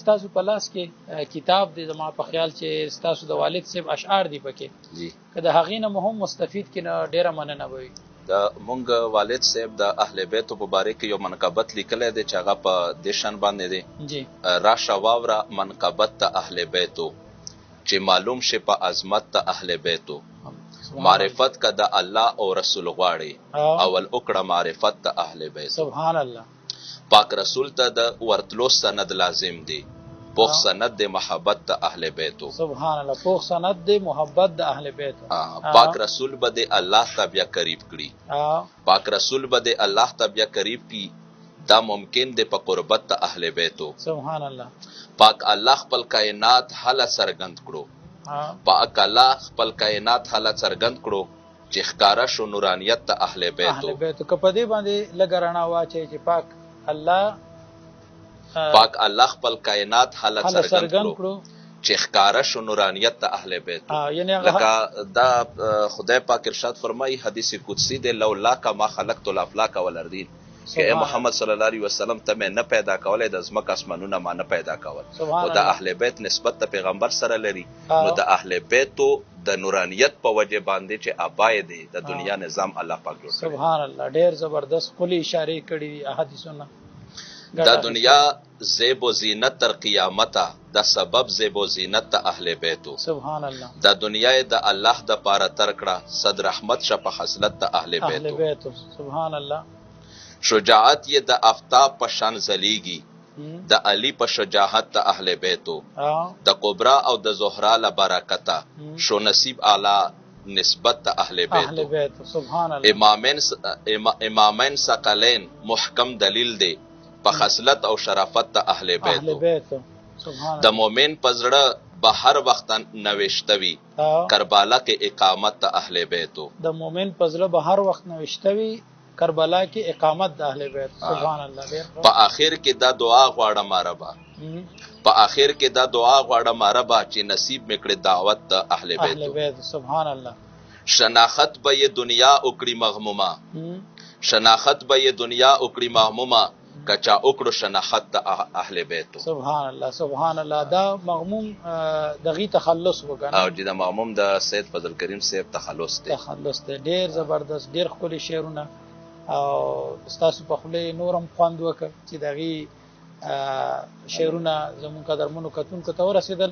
ستاسو په لاس کې کتاب دی، زما په خیال چې ستاسو د والد صاحب اشعار دی پکې. جی. که د هغې نه مو هم مستفید کړي نو ډېره مننه به وي. د مونږ والد صاحب د اهل بیتو په باره کې یو منقبت لیکلی دی چې هغه په دې شان باندې دی. جی. راشه واوره منقبت د اهل بیتو، چې معلوم شي په عظمت د اهل بیتو. معرفت که د الله او رسول غواړي، اول وکړه معرفت د اهل بیتو. سبحان الله. پاک رسول ته د ورتلو سند لازم دی، پوخ سند دی محبت د اهل بیتو. سبحان الله، پوخ سند دی محبت د اهل بیتو. پاک رسول به دی الله ته بیا قریب کړي، پاک رسول به دی الله ته بیا قریب کړي، دا ممکن دی په قربت د اهل بیتو. سبحان الله. پاک الله خپل کائنات هله څرګند کړو، پاک الله خپل کائنات هله څرګند کړو چې ښکاره شو نورانیت د اهل بیتو. اهل بیتو. که په دې باندې لږه رڼا واچوي چې پاک الله پاک الله خپل کائنات هله څرګند کړو چې ښکاره شو نورانیت د اهل بیتو. لکه دا خدای پاک ارشاد فرمایي، حدیث قدسی دی، لولاک ما خلقت الافلاک والارضین، که ای محمد صلی الله علیه وسلم ته مې نه پیدا کولای، د ځمکه اسمانونه ما نه پیدا کول. او د اهل بیت نسبت د پیغمبر سره لري، نو د اهل بیتو د نورانیت په وجه باندې چې ابای دی د دنیا نظام الله پاک جوړ کړی. سبحان الله، ډیر زبردست ښکلې اشارې کړې دي احادیثونه. د دنیا زیب و زینت تر قیامته د سبب زیب و زینت د اهل بیتو. سبحان الله. د دنیا د الله د پاره تر کړه، صد رحمت شه په خصلت د اهل بیتو. اهل بیتو. سبحان الله. شجاعت یې د افتاب په شان ځلیږي، د علي په شجاعت د اهل بیتو. د کبرا او د زهرا له برکته شو نصیب اعلی نسبت د اهل بیتو. سبحان الله. امامین ثقلین محکم دلیل دی په خصلت او شرافت د اهل بیتو. د مؤمن په زړه به هر وخت نوشته وي کربلا کې اقامت د اهل بیتو. د مؤمن په زړه به هر وخت نوشته وي کربلا کې اقامت د اهل بیت. سبحان الله. ډیر په اخر کې دا دعا غواړم ربا، په اخر کې دا دعا غواړم ربا چې نصیب مې کړې دعوت د اهل بیت. سبحان الله. شناخت به یې دنیا وکړي مغمومه، شناخت به یې دنیا وکړي مغمومه، که چا وکړو شناخت د اهل بیتو. سبحان الله، سبحان الله. دا مغموم دغه تخلص وکنه. او جی، دا مغموم د سید فضل کریم صاحب تخلص دی. تخلص دی. ډیر زبردست، ډیر ښکلي شعرونه، او ستاسو په خوله نورم خوند وکړ چې دغه شعرونه زموږ قدرمنو کتونکو ته ورسېدل.